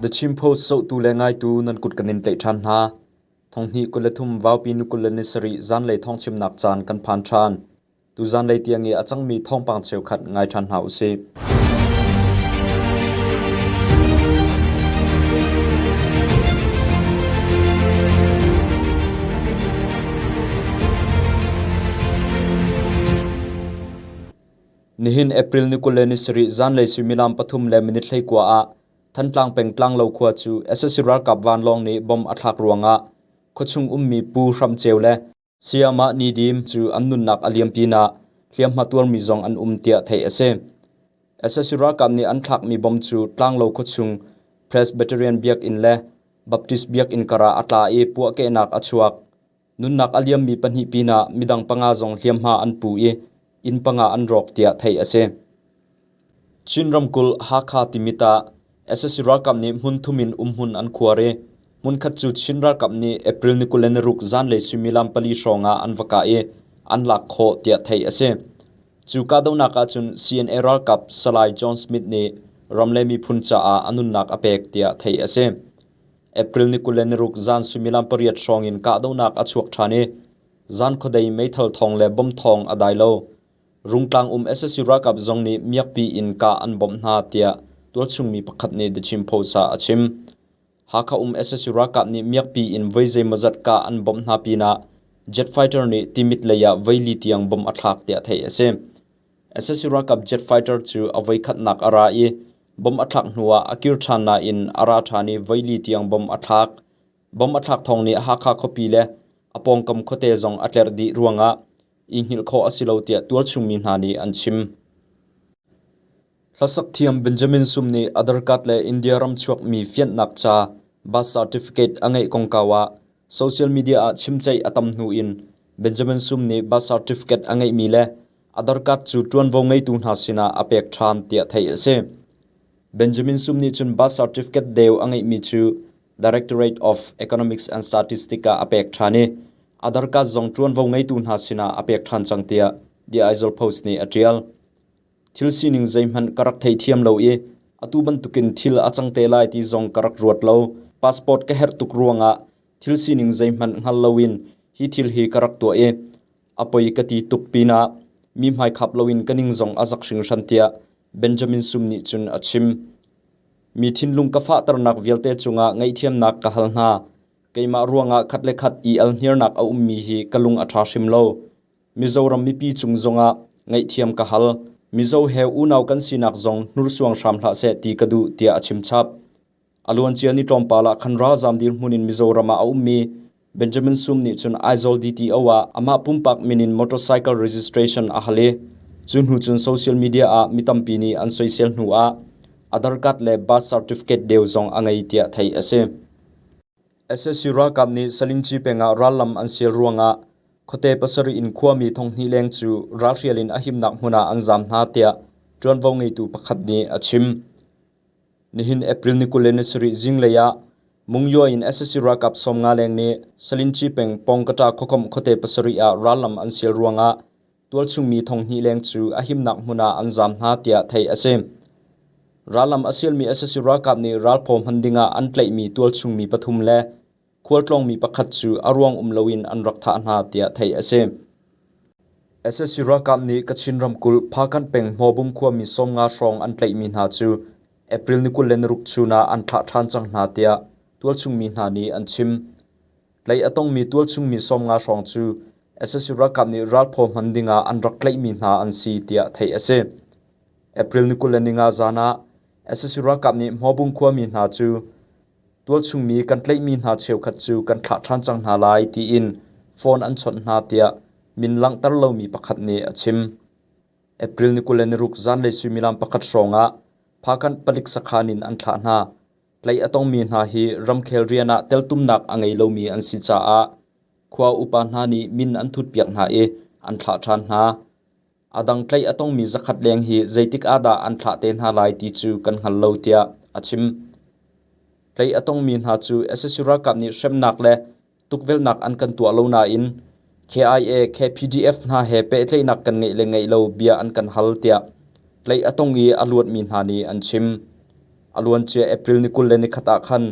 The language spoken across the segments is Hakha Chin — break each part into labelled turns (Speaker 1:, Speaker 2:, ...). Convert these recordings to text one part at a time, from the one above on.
Speaker 1: The Chin Post zohtu le ngaitu nan kut kan in tlaih ṭhan hna. Thonghnih 23 Vaupi ni 27 zanlei thawngchimnak caan kan phan ṭhan. Tu zanlei tiang i a cangmi thawngpang cheukhat ngai ṭhan hna usih. Nihin April ni 27 zanlei suimilam pathum le minute 19 ah Thantlang peng Tlanglo khua cu sac ralkap vanlawng nih bomb a thlak ruangah khuachung ummi Pu Hram Ceu le Sayamah Ni Dim cu an nunnak a liam pinah hliamhma tuarmi zong an um tiah theih a si. Sac ralkap nih an thlakmi bomb cu Tlanglo khuachung Presbyterian biakinn le Baptist biakinn karah a tla i puahkehnak a chuak. Nunnak a liammi pahnih pinah midang panga zong hliamhma an pu i inn panga an rawk tiah theih a si. Chin ramkulh Hakha Timit ah sac ralkap nih hmunthum in umhmun an khuar i hmunkhat cu Chin ralkap nih April ni 26 zanlei suimilam pali hrawng ah an va kah i an lak khawh tiah theih a si. Cu kahdohnak ahcun CNA ralkap Salai John Smith nih ram le miphun caah a nunnak a pek tiah theih a si. April ni 26 zan suimilam pariat hrawng in kahdohnak a chuak ṭhan i zan khuadei meithal thawng le bomb thawng a dai lo. Rungtlang um sac ralkap zong nih miakpi in kah an bawmh hna tiah tualchungmi pakhat nih The Chin Post ah a chim. Hakha um sac ralkap nih miakpi in voi zeimawzat kah an bawmh hna pinah jet fighter nih Timit lei ah voili tiang bomb a thlak tiah theih a si. Sac ralkap jet fighter cu a voikhatnak a ra i bomb a thlak hnuah a kir ṭhan nain a ra ṭhan i voili tiang bomb a thlak. Bomb a thlak thawng nih Hakha khuapi le a pawngkam khuate zong a tlerh dih ruangah i hngilh khawh a si lo tiah tualchungmi hna nih an chim. Hlasak thiam Benjamin Sum nih Aadhar card le India ram chuakmi fianhnak ca birth certificate a ngeih kongkau ah social media ah chimceih a tam hnu in Benjamin Sum nih birth certificate a ngeihmi le Aadhar card cu ṭuanvo ngeitu hna sinah a pek ṭhan tiah theih a si. Benjamin Sum nih cun birth certificate deu a ngeihmi cu Directorate of Economics and Statistics ah a pek ṭhan i Aadhar card zong ṭuanvo ngeitu hna sinah a pek ṭhan cang tiah The Aizawl Post nih a ṭial. Thil sining zeihmanh ka rak theithiam lo i atu bantukin thil a cang te lai ti zong ka rak ruat lo. Passport ka herh tuk ruangah thil sining zeihmanh hngal loin hi thil hi ka rak tuah i a poi ka ti tuk pinah mi hmaikhap loin ka ning zong a zak hringhran tiah Benjamin Sum nih cun a chim. Mi thinlung ka fahternak vialte cungah ngaihthiamnak ka hal hna. Keimah ruangah khat le khat i alhniarnak a ummi hi ka lung a ṭha hrim lo. Mizoram mipi cung zongah ngaihthiam ka hal. Mizo he unau kan sinak zong hnursuang hram hlah seh ti ka duh tiah a chim chap. A luancia ni tlawmpal ah khan ralzam dirhmun in Mizoram ah a ummi Benjamin Sum nih cun Aizawl DTO ah amah pumpak min in motorcycle registration a hal i cu hnu cun social media ah mi tampi nih an soisel hnu ah Aadhar card le birth certificate deu zong a ngei tiah theih a si. Sac ralkap nih Salingci peng ah rallam an sial ruangah khuate pasarih in khuami thonghnih leng cu ralhrial in a himnak hmun ah an zaam hna tiah ṭuanvo ngeitu pakhat nih a chim. Nihin April ni 27 zinglei ah Mungyo in sac ralkap 50 leng nih Salinci peng Pawngkata khuakomh khuate pasarih ah rallam an sial ruangah tualchungmi thonghnih leng cu a himnak hmun ah an zaam hna tiah theih a si. Rallam a sialmi sac ralkap nih ralphaw hman dingah an tlaihmi tualchungmi pathum le khualtlawngmi pakhat cu a ruang um loin an rak thah hna tiah theih a si. Sac ralkap nih Kachin ramkulh Phakanh peng Hmawbung khuami 50 hrawng an tlaihmi hna cu April ni 26 chun ah an thlah ṭhan cang hna tiah tualchungmi hna nih an chim. Tlaih a tongmi tualchungmi 50 hrawng cu sac ralkap nih ralphaw hman dingah an rak tlaihmi hna an si tiah theih a si. April ni 25 zan ah sac ralkap nih Hmawbung khuami hna cu Tualchungmi kan tlaihmi hna cheukhat cu kan thlah ṭhan cang hna lai tiin phone an chawnh hna tiah min langhter lomi pakhat nih a chim. April ni 26 zanlei suimilam pakhat hrawngah Phakanh palik sakhan in an thlah hna. Tlaih a tongmi hna hi ramkhel rian ah teltumnak a ngei lomi an si caah khua upa hna nih min an thutpiak hna i an thlah ṭhan hna. A dang tlaih a tongmi zakhat leng hi zeitik ah dah an thlah te hna lai ti cu kan hngal lo tiah a chim. Tlaih a tongmi hna cu sac ralkap nih hremnak le tukvelhnak an kan tuah lo nain KIA, KPDF hna he pehtlaihnak kan ngeih le ngeih lo bia an kan hal tiah tlaih a tong i a luatmi hna nih an chim. A luancia April ni 21 ah khan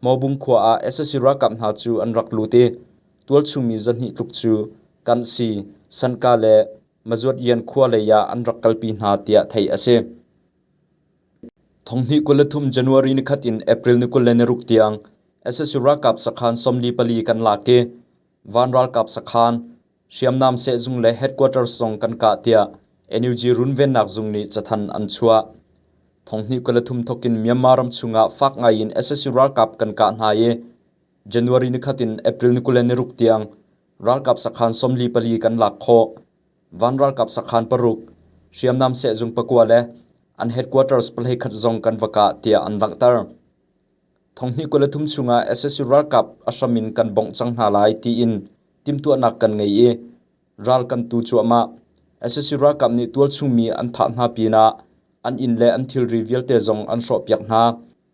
Speaker 1: Mobung khua ah sac ralkap hna cu an rak lut i tualchung mi 200 tluk cu Kansi, Sanka le Mazuatyan khua lei ah an rak kalpi hna tiah theih a si. Thonghnih 23 January ni khat in April ni 26 tiang sac ralkap sakhan 44 kan lak i van ralkap sakhan, hriamnam sehzung le headquarters zong kan kah tiah NUG runvennak zung nih cathanh an chuah. Thonghnih 23 thawkin Myanmar ram chungah fak ngaiin sac ralkap kan kah hna i January ni khat in April ni 26 tiang ralkap sakhan 44 kan lak khawh. Van ralkap sakhan paruk, hriamnam sehzung pakua le an headquarters pahleikhat zong kan va kah tiah an langhter. Thonghnih 23 chungah sac ralkap a hram in kan bongh cang hna lai tiin timhtuahnak kan ngei i ral kan tu cuahmah. Sac ralkap nih tualchung mi an thah hna pinah an inn le an thilri vialte zong an hrawhpiak hna.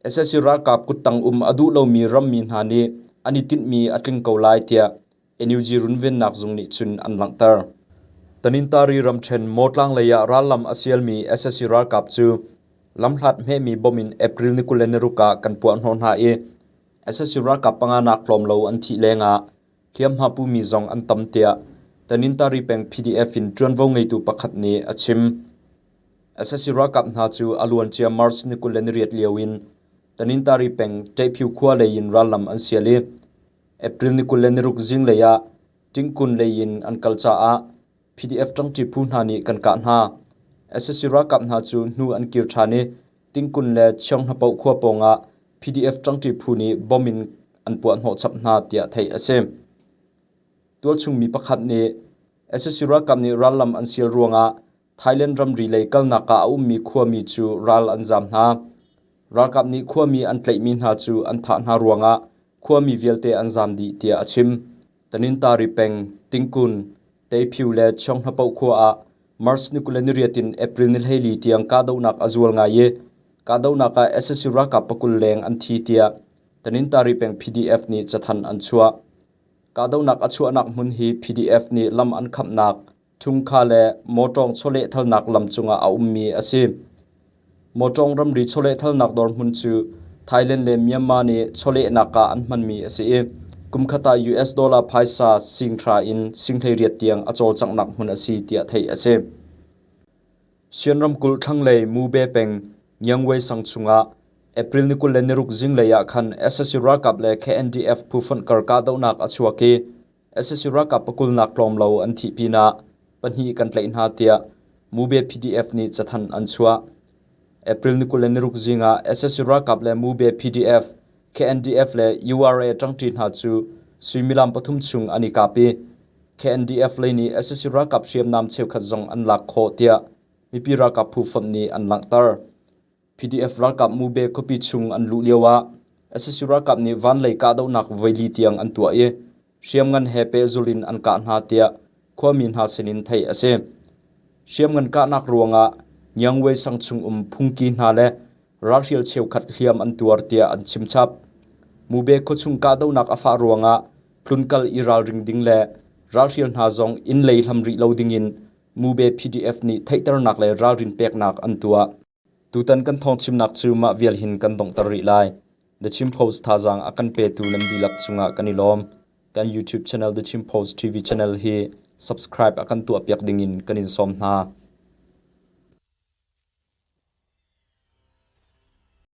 Speaker 1: Sac ralkap kuttang um a duh lomi rammi hna nih an i tinhmi a tling ko lai tiah NUG runvennak zung nih cun an langhter. Tanintari ramṭhen Mawtlang lei ah rallam a sialmi sac ralkap cu lamhlat hmehmi bom in April ni 26 ah kan puahhnawh hna i sac ralkap panga nak tlawm lo an thih lengah hliamhma pumi zong an tam tiah Tanintari peng PDF in ṭuanvo ngeitu pakhat nih a chim. Sac ralkap hna cu a luancia March ni 28 lio in Tanintari peng Ṭaihphiu khua lei in rallam an sial i April ni 26 zinglei ah Tingkun lei in an kal caah PDF ṭangṭi phu hna nih kan kah hna. Sac ralkap hna cu hnu an kir ṭhan i Tingkun le Chianghnapoh khua pawngah PDF ṭangṭi phu nih bom in an puahhnawh chap hna tiah theih a si. Tualchung mi pakhat nih sac ralkap nih rallam an sial ruangah Thailand ramri lei kalnak ah a ummi khuami cu ral an zaam hna. Ralkap nih khuami an tlaihmi hna cu an thah hna ruangah khuami vialte an zaam dih tiah a chim. Tanintari peng, Tingkun, Teiphiu le Chianghnapoh khua ah March ni 28 in April ni 14 tiang kahdohnak a zual ngai i kahdohnak ah sac ralkap pakul leng an thi tiah Tanintari peng PDF nih cathanh an chuah. Kahdohnak a chuahnak hmun hi PDF nih lam an khamnak Thungkha le mawṭawng chawlehthalnak lam cungah a ummi a si. Mawṭawng ramri chawlehthalnak dawr hmun cu Thailand le Myanmar nih chawlehnak ah an hmanmi a si i kumkhat ah US dollar phaisa sing hra in sing 18 tiang a cawlcanghnak hmun a si tiah theih a si. Shan ramkulh thlanglei Mube peng Ngiangwei sang chungah April ni 26 zinglei ah khan sac ralkap le KNDF phu fonh kar kahdohnak a chuak i Sac ralkap pakulnak tlawm lo an thih pinah pahnih kan tlaih hna tiah Mube PDF nih cathanh an chuah. April ni 26 zing ah sac ralkap le Mube PDF, KNDF le URA ṭangṭi hna cu suimilam pathum chung an i kap i KNDF lei nih sac ralkap hriamnam cheukhat zong an lak khawh tiah mipi ralkap phu fonh nih an langhter. PDF ralkap Mube khuapi chung an luh lioah sac ralkap nih vanlei kahdohnak voili tiang an tuah i hriamngan he pehzulh in an kah hna tiah khuami hna sinin theih a si. Hriamngan kahnak ruangah Ngiangwei sang chung um phungki hna le ralhrial cheukhat hliam an tuar tiah an chimchap. Mube khuachung kahdohnak a fah ruangah tlunkal i ralring ding le ralhrial hna zong inn lei hlam rih lo dingin Mube PDF nih theihternak le ralrin peknak an tuah. Tutan kan thawngchimnak cu mah vial hin kan donghter rih lai. The Chin Post thazaang a kan petu nan dihlak cungah kan i lawm. Kan YouTube channel The Chin Post TV channel hi subscribe a kan tuahpiak dingin kan in sawm hna.